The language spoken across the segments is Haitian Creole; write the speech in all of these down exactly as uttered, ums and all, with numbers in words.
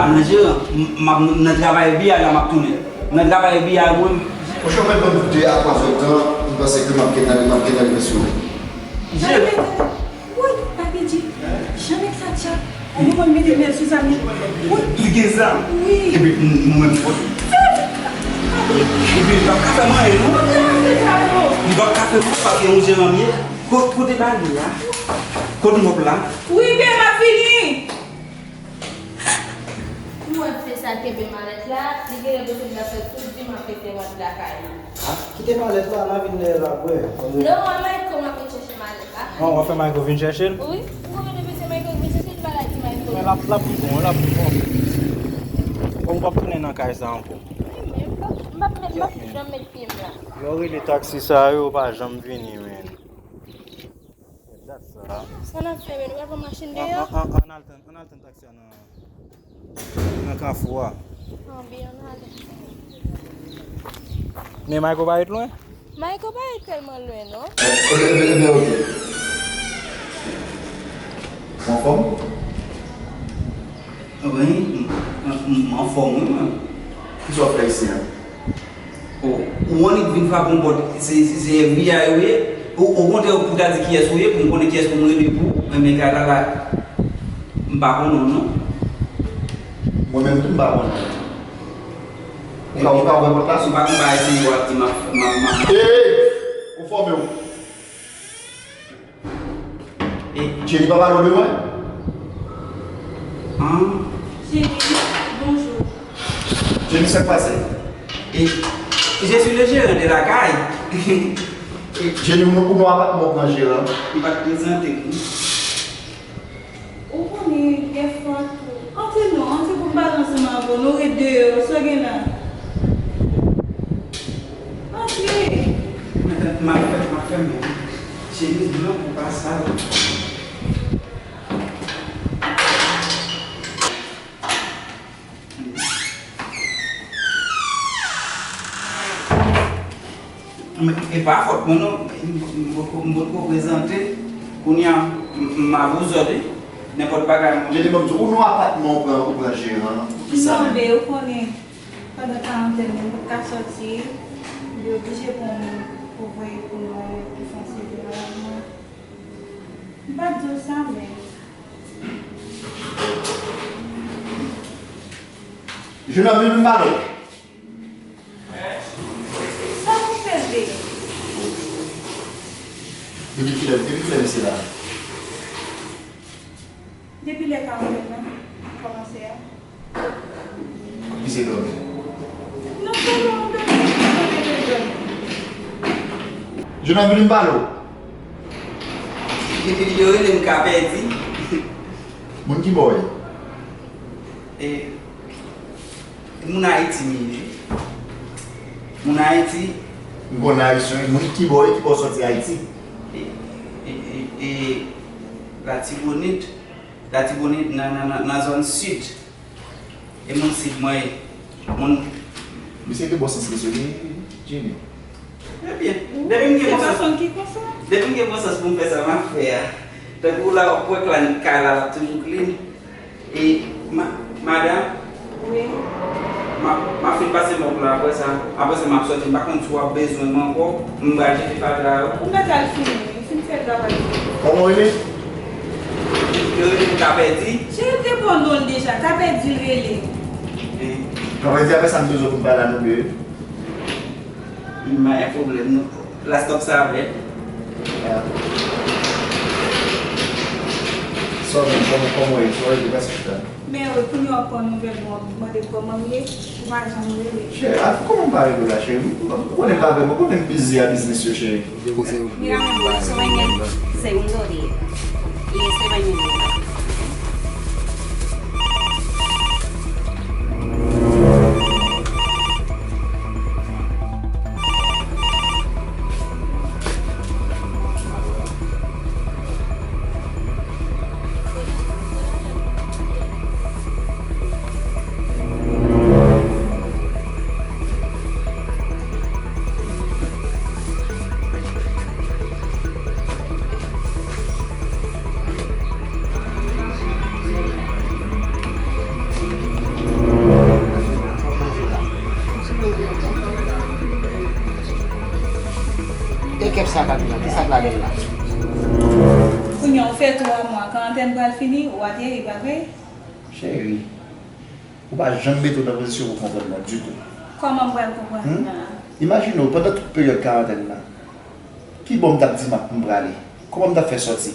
Nan jeran, m, m ap nan travay F B I la, m ap tounen. Nan travay F B I mwen. Franchman, mwen ban m de a twa zè tan, m panse ke m ap gentan, m ap gentan rive sou ou. Jere. Woy, Papi G, jan nèg sa tchap. Ou konn mete men sou zam li. Woy. Li gen zam? Wi. Epi m, mwen menm, epi m p ap ka fè m anyen, non. M p ap ka fè m anyen, paske yon jeran m ye. Ko-, kote bal li a? Kote mòp la? Wi, byen, m ap vini. Ou wè mesye sa kenbe malèt la, li genlè bezwen m ap fè tout di m ap rete wad lakay li. Ah, kite malèt la, n a vin lè l ap wè. Non, a Mayko m ap vin chèche malèt la. Ah, w ap fè Mayko vin chèche l? Wi, ou konnen depi se Mayko ki vin chèche l, m pa ka di Mayko. Men l ap, l ap pi bon, l ap pi bon. Ou p ap tounen nan kay sa ankò. Wi, men m p ap, m p ap met, m p ap janm met pye m la. Lè w rele taksi sa yo, yo pa janm vini, men. Dat sa. Sa n ap fè, men nou pral pran machin deyò? An, an, an, an al tann, an al tann taksi a nan, nan kafou a. An byen, ann ale. Men Mayko pa ret lwen? Mayko pa ret tèlman lwen, non. Ebyen, ebyen, ebyen, oke. Ou anfòm? Wi, m, m, m anfòm, wi, mwen. Kisa w ap fè isi a? O, ou annik vin frape yon pòt, se, se, se F B I yo ye? O, okontrè, pou w ta di kiyès ou ye, pou m konnen kiyès pou m rele pou, men, men gad la la, m pa konnen w, non. Mwen menm tou, m pa konnen w. Ou ka, ou ka ouvè pòt la? Si w pa konn bagay serye, w ap di m ap, m ap, m ap. Ey! Ou fòme w. E Jenny pa pale w de mwen? An? Jenny, bonjou. Jenny, sa k pase? E, je suis le gérant de la kay. E Jenny, ou, ou nan apatman w pran jeran? M pa t prezante m. Ou konnen, dèfwa tou. Antre non, antre pou m pale ansanm avè w. Nou ret deyò, sa w gen la? Antre! M ap fè, m ap fèmen wi. Chemiz blan pou pa sal. Men, e pa fòt mwen non, m, m, m potko, m potko prezante. Kounye a, m, m, m a bouzòde, nenpòt bagay mwen. Jenny, ban m di w, ou nan apatman, ou pran, ou pran jeran, pou kisa menm? Non, bebe, ou konnen, pandan karantèn, mwen pa t ka sòti, yo oblije pran moun pou voye pou nou ale ki fè yon seri de bagay mwen. M pa t di w sa, men. Jenòm, vin m pale w. Sa pou fè vle? Depi kilè, depi kilè misye la? Depi lè karantèn nan kòmanse a. Misye dòmi. Non sèlman ou dòmi, misye dòmi. Jenòm, vin m pale w. Yo rele m Kapèdi. Moun ki bò w ye? E, moun Ayiti m ye. Moun Ayiti. M konn Ayisyen, moun ki bò w ye, ki bò w sòti Ayiti? E, e, e, e, Latibonit. Latibonit nan, nan, nan, nan zòn sid. E moun sid mwen ye. Moun. Misye gen bon sans mesye, wi, Jenny. Ebyen, depi m gen bon sans, depi m gen bon sans pou m fè sa m ap fè a. Tankou la, w ap wè kay la, l ap toujou clean. E, ma-, madanm, wi. M ap, m ap fin pase mòp la, apre sa, apre sa, m ap sòti. M pa konn si w ap bezwen m ankò, m pral jete fatra yo. Ou mèt al fini, wi. Fin fè travay ou. Kòman w rele? Yo rele m Kapèdi. Cheri, te bon non l deja, Kapèdi l rele. Kapèdi, apre sa, m bezwen pou m pale a nou de. M pa gen pwoblèm, non. Last stop sa avè. Sa w menm, kòman, kòman w ye? Sa w rele, pase chita. Men wi, kounye a w ap pran nouvèl mwen, w ap mande kòman m ye, ou pa janm rele. Cheri, a, kòman m pa rele w la, cheri? Ou konnen m pa avè mwen, ou konnen m bizi a biznis yo, cheri. Mira, mi amor, soy en el segundo día. Y ese baño. Lage l la. Kounye a, ou fè twa mwa, karantèn pral fini, ou ateri, pa vre? Cheri, ou pa janm mete w nan pozisyon pou konprann mwen ditou. Kòman m pral konprann Hmm? la? Imajine w, pandan tout peryòd karantèn nan, ki bò m t ap di m ap m prale? Kòman m t ap fè sòti?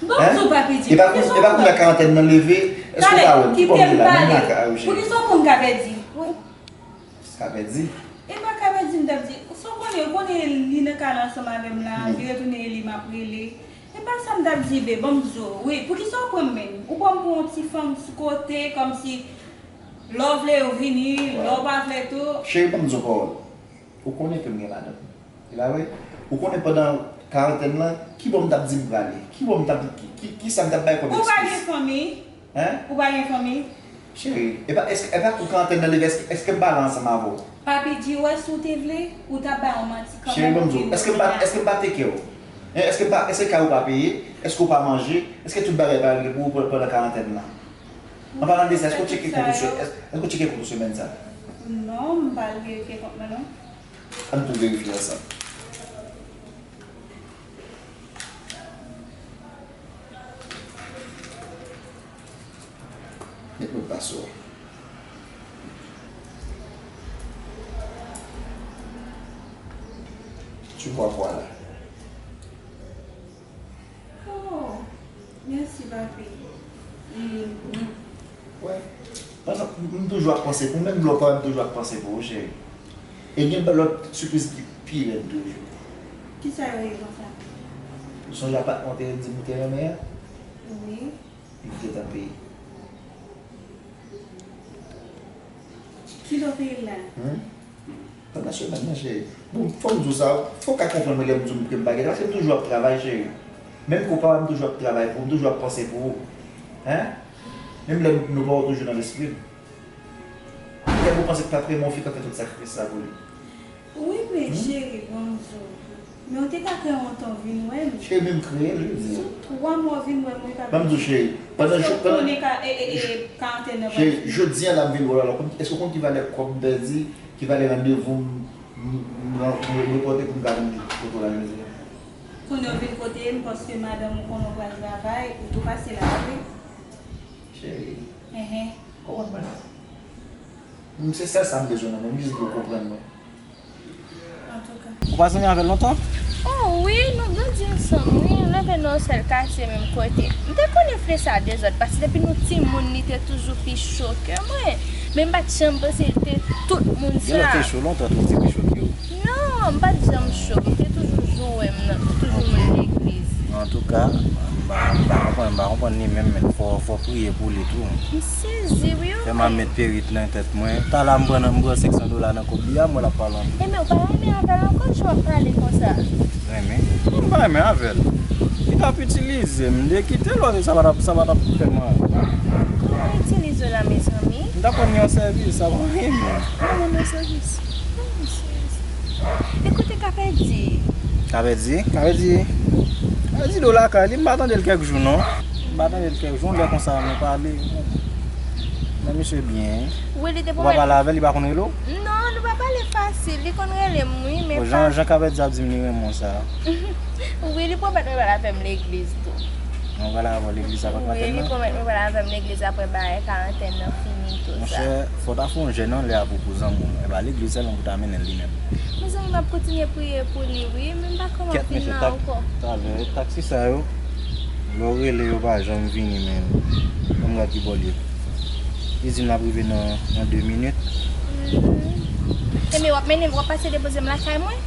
Bon, Hein? Sou papi di, E pa pou pou, kisa e pa pou konprann? Lè karantèn nan leve, èske w Talè, pa wè m? Ki bò m kite m ye la? Menm pale. Nan ka, Pou kisa w konn ka pèdi? Wi. Ka pèdi? E pa ka pèdi m t ap di. Sa w konnen, ou konnen li nan kay la ansanm avè m la, Hmm. li retounen e li m ap rele. E pa sa m t ap di, be, ban m di w. Wi, pou kisa w pran m menm? Ou pran m pou yon ti fanm sou kote, kòmsi lè w vle ou vini, lè w pa vle tou. Cheri, ban m di w pawòl. Ou konnen ke m gen madanm. E pa vre? Ou konnen pandan karantèn lan, ki bò m t ap di m prale? Ki bò m t ap, ki, ki, ki sa m t ap bay kòm Ou pa gen ekspliz? Fanmi? Hein? Ou pa gen fanmi? Cheri, e pa, èske, e pa kou karantèn nan leve, èske, èske m pa la ansanm avè w? Papi di, wè, si w te vle, ou t ap bay yon manti kanmenm. Cheri, ban m di w, èske m pa, èske m pa teke w? Hein, èske m pa, èske kay ou pa peye? Èske w pa manje? Èske tout bagay pa regle pou ou pandan karantèn nan? An palan de sa, èske w tcheke kont ou se-, èske, èske w tcheke kont ou semèn sa? Non, m pa al verifye kont mwen non. Ann tou verifye ansanm. Met modpas ou an. Tu vois, voilà. Oh, mèsi, papi. Mm. Wè, pandan m, m toujou ap panse pou ou, menm lè w pa wè m toujou ap panse pou ou, cheri. E gen lòt sipriz ki pi rèd toujou. Kisa yo ye konsa? Ou sonje apatman w te di m ou te renmen an? Wi. Li gentan peye. Kilè w peye l la? Hmm? Pandan semèn nan, cheri. Bon, fò m di w sa, fò w ka konprann mwen lè m di w ke m pa gen, paske m toujou ap travay, cheri. Menm ke w pa wè m toujou ap travay pou ou, m toujou ap panse pou ou. Hein? Menm lè nou pa wè w toujou nan lespri m. Kèk ou panse k t ap renmen w, fi k ap fè tout sakrifis sa pou li. Wi, men Hmm? cheri, ban m di w. Men w te ka kreye yon tan w vin wè m. Cheri, menm kreye l, jodi a. Sou twa mwa w vin wè m, wi, papi. Ban m di w, cheri, pandan Paske jou, w pandan konnen ka, e, e, e, karantèn nan Cheri, pral fini. Jodi a la m vin wè w la, èske w konn ki valè kòb m pèdi, ki valè randevou m, m, m, m, m repòte pou m ka vin kote w la jodi a? Konnen w vin kote m, paske madanm ou konnen w pral travay, ou tou pase la, wi. Cheri. Enhen. Konprann mwen non. M, se sèl sa m bezwen nan men w, m jis vle w konprann mwen. Antouka. Ou pa zanmi avè l lontan? Oh wi, nou grandi ansanm, wi. Nou leve nan yon sèl katye, menm kote. M te konnen Flesa dezòd, paske depi nou timoun, li te toujou pi cho ke mwen. Men m pa t janm panse l te tout moun sa. Gen lè w te cho lontan tou, ou te pi cho ke w. Non, m pa t janm cho. M te toujou joure m nan, m toujou moun legliz. Antouka, m pa, m pa konprann, m pa konprann li menm, men fò, fò priye pou li tou. M sezi, wi, Fè m al oke. Met perik nan tèt mwen. Talè m pran, m pran senk san dola nan kòb li a, m wè l ap pale anpil. Enben, ou pa renmen avè l ankò, jan w ap pale konsa? Renmen? Non, m pa renmen avè l. Li t ap itilize m. M te kite l, sa pa t ap, sa pa t ap fè m anyen. Kòman itilize w la, mezanmi? M t ap rann li yon sèvis, sa pa anyen menm. Ou rann li yon sèvis? Oh, sèvis. E kote Kapèdi? Kapèdi? Kapèdi? Kapèdi do lakay li, m pa tande l kèk jou, non. M pa tande l kèk jou, lè konsa nou pale. Men misye byen. Wi, li te Ou pa pale avè l, li pa konn rele w? Non, nou pa pale fasil. Li konn rele m, wi, men Bon, jan, pa jan Kapèdi ap di m li renmen w sa. Wi, li pwomèt mwen pral avè m legliz tou. Mwen pral avè w legliz apre Wi, karantèn li nan? Pwomèt mwen pral avè m legliz apre bagay karantèn nan fini tou sa. Monchè, fò w ta fè yon jèn anlè a pou, pou zanmi w. E pa legliz sèlman pou w ta mennen l li menm. Mezanmi, m ap kontinye priye pou li, wi, men m pa kòman Kèt, vin mesye, nan tak-, ankò. Talè, taksi sa yo, lè w rele yo pa janm vini, men. Ban m gad ki bò l ye. Li di l ap rive nan, nan de minit. Mhm. Ebyen, w ap mennen m, w ap pase depoze m lakay mwen?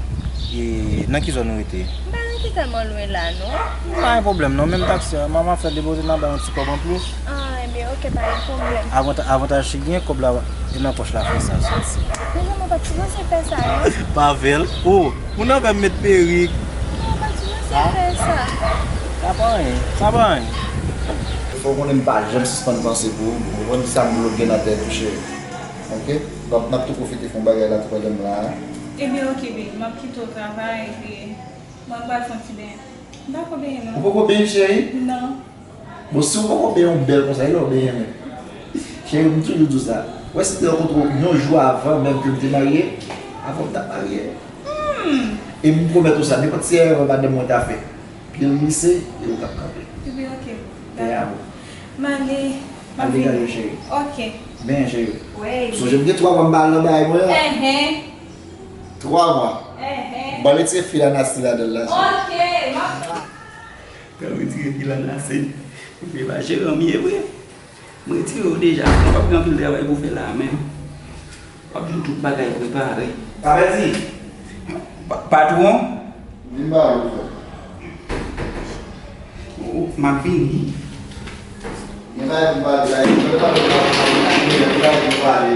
E nan ki zòn ou rete? M pa rete tèlman lwen la, non. Pa gen pwoblèm, non. Menm taksi a, m ap fè depoze, m ap bay yon ti kòb anplis. Ah, ebyen, oke, pa gen pwoblèm. Avanta-, avantaj ki gen, kòb la e nan pòch la, fè sa soti. Men non, mwen pa t sipoze fè sa, non. Pa avè l. Oh, moun nan fè m met perik. Non, mwen pa t sipoze fè sa. Sa pa anyen, sa pa anyen. Fò w konnen m pa janm sispann panse pou ou, ou konprann sa m gen nan tèt ou, cheri. Oke? Donk, n ap tou pwofite fè yon bagay la tou pandan m la a. Ebyen, oke, baby, m ap kite w travay, epi mwen pral fè yon ti benyen. M pa ko benyen, non. Ou poko benyen, cheri? Non. Bon, si w poko benyen, w bèl konsa, e lè w benyen menm? Cheri, m toujou di w sa. Ou wè, si m te rankontre w yon jou avan menm ke m te marye, avan m t ap marye. Hmm. E m pwomèt ou sa, nenpòt ti erè madanm mwen ta fè, pye l glise, e ou t ap kanpe. Ebyen, oke. Te amo. M ale, m ap vini. Al degaj ou, cheri. Oke. Benyen, cheri. Wi. Sonje m gen twa mwa m pa al nan bagay mwen an. Enhen. Twa mwa. Enhen. Ban retire fil anase ladan l la, cheri. Oke, m ap Pral retire fil anase. Men pa jere m ye vre. M retire yo deja. Mwen p ap gen anpil travay pou fè la a menm. W ap jwenn tout bagay prepare. Kapèdi. Pa-, patwon. Vin ba yo, frè. O, m ap vini. Gen bagay pou pale la, gen bagay pou pale la, gen bagay pou pale.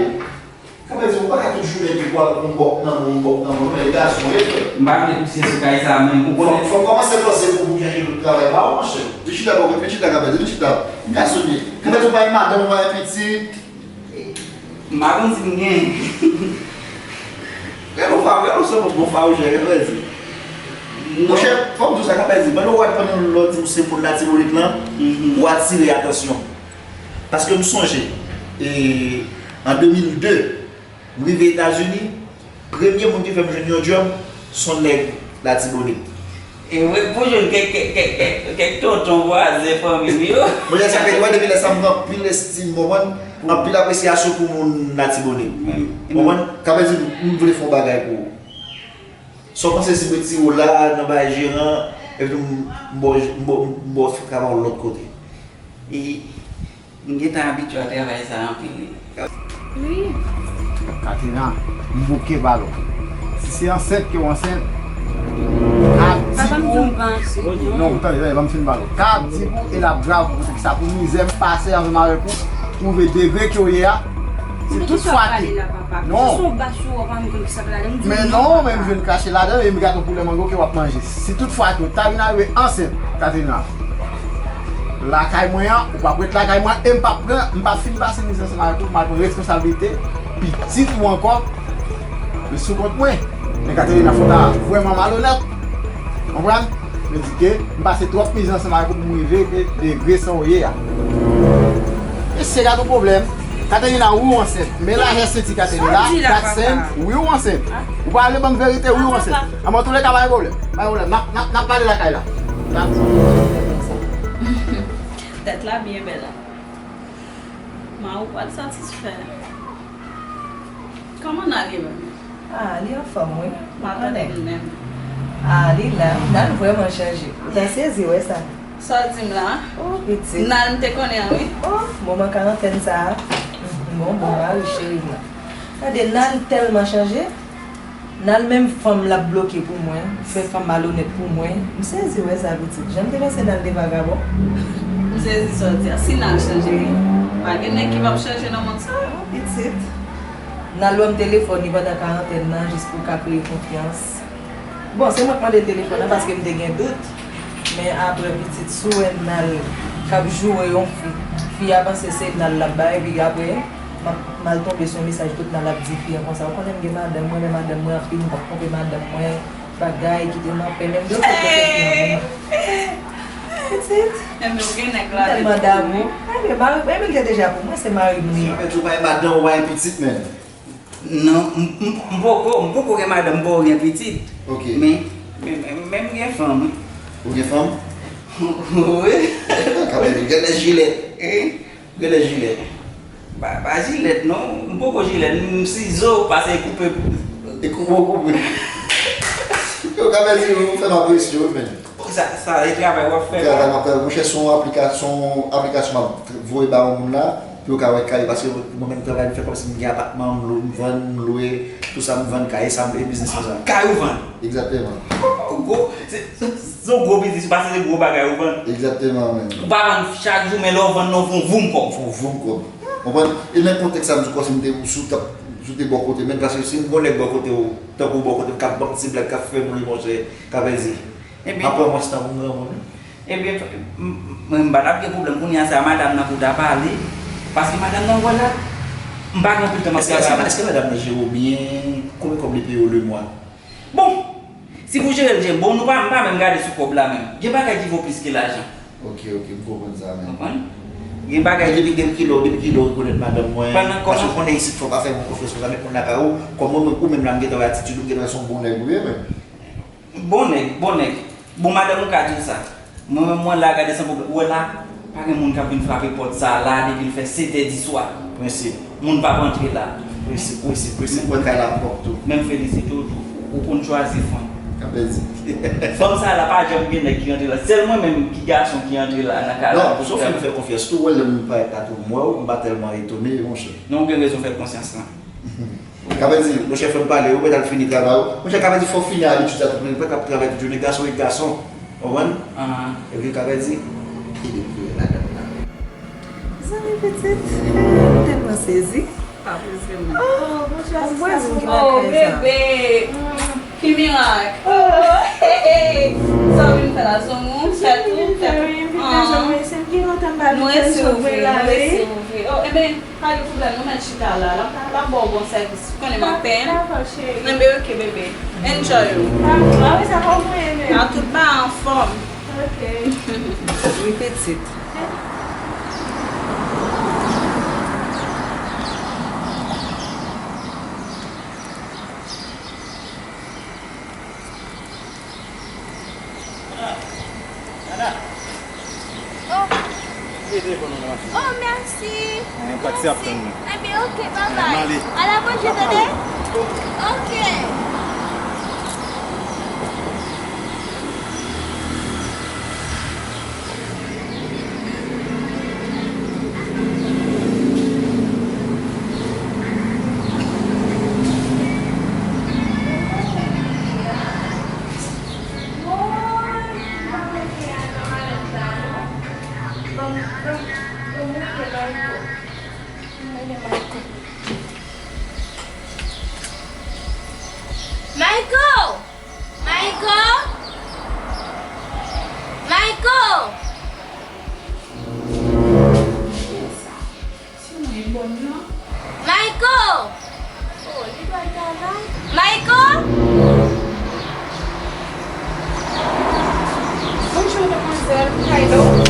Kapèdi, ou pa ka tout jounen epi pou al yon bòk nan men, yon bòk nan men, non, e gason w ye, frè. M pa vle pousye sou kay sa a menm, ou konnen. Fò, fò w kòmanse panse pou, pou chèche lòt travay pa ou, monchè. Vin chita bò, vin chita, Kapèdi, vin chita. Gason w ye. Kapèdi, ou pa gen madanm, ou pa gen pitit. M pa konn si m gen. Gade yon fa-, gade yon sèl bon fawouchè, Kapèdi. Monchè, fò m di w sa, Kapèdi, pandan w ap pandan lòt di w se moun Latibonit lan, ou atire atansyon. Paske m sonje, e, an de mil de, m rive Etazini, premye moun ki fè m jwenn yon djòb, se yon nèg Latibonit. E wi, pou jwenn kèk, kèk, kèk, kèk, kèk tonton, vwazen, fanmi m yo. Mwen, lè sa fè, wè, depi lè sa, m gen anpil estim, w konprann? Anpil apresyasyon pou moun Latibonit. Konprann? Kapèdi, m vle fè yon bagay pou ou. Sa w panse si m retire w la, nan bay jeran, epi m, m ba w, m ba w, m ba w travay yon lòt kote? E, m gentan abitye a travay sa a anpil, wi. Wi. Katrina, m bouke ba l. Si se ansent ke w ansent, ka di pou. Papa m di m pa ansent, non. Non, tande, tande, ban m fin ba l. Ka di pou e l ap grav pou, se sa pou mizè m pase ansanm avèk ou, twouve degre ke w ye a. Se tout fwa ke. Non. Men non, men m jwenn krache ladan e m gen yon poulè mango ke w ap manje. Si tout fwa ke w ta vin arive ansent, Katrina, lakay mwen an, ou p ap ret lakay mwen an, e m p ap pran, m p ap fin pase mizè ansanm avèk ou, m ap pran responsablite pitit ou ankò, men sou kont mwen. Men Katrina, fò w ta vrèman malonèt. Konprann? Mwen di ke m pase twòp mizè ansanm avèk ou pou m rive ke degre sa w ye a. Mesye, gade yon pwoblèm. Katerina, wi, w ansent. Men lajè senti Katerina, sa w di la, papa? Wi, w ansent. Ou pa vle ban m verite, wi, w ansent. An, antouleka, pa gen pwoblèm. Pa gen pwoblèm. N ap, n ap, n ap pale lakay la. N ap di. Tèt la byen bèl la. Mari w pral satisfè. Kòman Nal ye menm? Ah, li anfòm, wi. M pa tande l menm. Ah, li la. Nal vrèman chanje. Ou ta sezi wè sa. Sa w di m la? Oh, pitit. Nal m te konnen an, wi. Oh, moman karantèn sa a. Bon, bon, mari cheri m nan. Gade, Nal tèlman chanje. Nal menm fanm l ap bloke pou mwen, fè fanm malonèt pou mwen. M sezi wè sa, pitit. Jan m te panse Nal te vagabon. M sezi sa w di a. Si Nal chanje, wi. Pa gen nèg ki p ap chanje nan mond sa. Oh, pitit. Nal ban m telefòn li pandan karantèn nan, jis pou l ka kreye konfyans. Bon, se mwen k mande l telefòn nan paske m te gen dout. Men apre, pitit, si w wè Nal k ap joure yon fi, fi a panse se Nal l ap bay, epi apre, m ap, m al tonbe sou yon mesaj kot Nal ap di fi an konsa, ou konnen m gen madanm mwen, men madanm mwen anpil, m p ap twonpe madanm mwen, bagay, kite m anpè, men m te oblije twonpe fi an pou mwen. Pitit, m tèlman damou. Ebyen, mari, ebyen, l te deja pou mwen, se mari m li ye. Sa fè tou bay madanm ou bay pitit menm. Non, m, m, m poko, m poko gen madanm, m poko gen pitit. Ok. Men, men, men, men m gen fanm, wi. Ou gen fanm? Wi. Kanmenm, ou genlè jilèt. Hein? Ou genlè jilèt. Pa, pa jilèt, non. M poko jilèt. M sizo, pase koupe. E koupe, koupe. Yo, kanmenm, ou fè m apresye, wi, men. Sa, sa e travay w ap fè la. Travay m ap fè, monchè, se yon aplikasyon, aplikasyon m ap voye ba yon moun la, pou yo ka wè kay, paske mwen menm travay m fè kòmsi m gen apatman, m lou-, m vann, m lwe, tout sa m vann, kay, e sa m, e biznis mwen sa. Kay ou vann? Egzakteman. Oh, gwo, se, se, se yon gwo biznis, ou pa se gwo bagay ou vann. Egzakteman, men. Ou pa vann chak jou, men lè w vann nan, w fè yon voum kòb. Fè yon voum kòb. Konprann? E nan kontèks sa, m di kòmsi m te, si w t ap, si w te bò kote, men paske si m gon nèg bò kote w, tankou bò kote m, k ap ban m ti blag, k ap fè m ri, monchè, Kapèdi. Ebyen, m ap pran mwens tan pou m granmoun, wi. Ebyen, m, m, mwen, m pa t ap gen pwoblèm kounye a sa, madanm nan pou ta pale. Paske madanm nan, wè la, m pa gen anpil tan m ap travay. Èske, èske, èske madanm nan jere w byen? Konbyen kòb li peye w lemwa? Bon, si pou jere l byen, bon, nou pa, m pa menm gade sou kòb la menm. Gen bagay ki vo plis ke lajan. Ok, ok, m konprann sa, men. Konprann? Gen bagay. Depi, depi kilè, depi kilè ou rekonèt madanm mwen? Pandan kòman? Paske ou konnen isit fò w ka fè moun konfyans konsa, men kounye a ka ou, kòm ou menm, ou menm la, m gentan wè atitid ou, m gentan wè se yon bon nèg ou ye, men. Bon nèg, bon nèg. Bon madanm ou ka di l sa. Mwen menm mwen la gade san pwoblèm. Ou wè la, pa gen moun k ap vin frape pòt sa a la depi l fè sèt è di swa. Prensip. Moun p ap antre la. Prensip, prensip, prensip. Mwen kay la pwòp tou. Men m felisite w tou. Ou konn chwazi fanm. Ka pèdi. Fanm sa a la pa janm gen nèg ki antre la. Sèl mwen menm ki gason ki antre la nan kay la. Non, pou sa w fè m fè konfyans tou, ou wè lè m parèt la tou, m wè w, m pa tèlman etone, monchè. Non, ou gen rezon fè l konsyans lan. Ka vle di, monchè, fè m pale, ou mèt al fini travay ou. Monchè, ka vle di, fò w fini abitid sa tout moun, ou mèt ap travay tout jounen, gason e gason. Konprann? Epi ka vle di, kite pou yo ladan la. Zanmi pitit, m tèlman sezi. Pa prese mwen. Oh, bonjou, asistans mwen ki lakay sa. Oh, bebe. Ki mirak. Oh, hey, hey. Sa w vin fè la, zanmi w? Fèt ou? Fèt ou? Ah. Nou resi ouvri, nou resi ouvri. Oh, ebyen, pa gen pwoblèm, nou mèt chita la. L ap, l ap ba w bon sèvis. Ou konnen m ap penyen. Dakò, cheri. Enben, oke, bebe. Enjoy ou. Dakò, a wi, sa va mwen, men. A tout ba anfòm. Oke. Wi, pitit. Oh. Oh, mèsi. Mèsi. Enben, oke, babay. Ala bonjou, tande? Oke. Maiko! Maiko! Maiko! Maiko! Maiko! Bonjou, demwazèl. Kay do.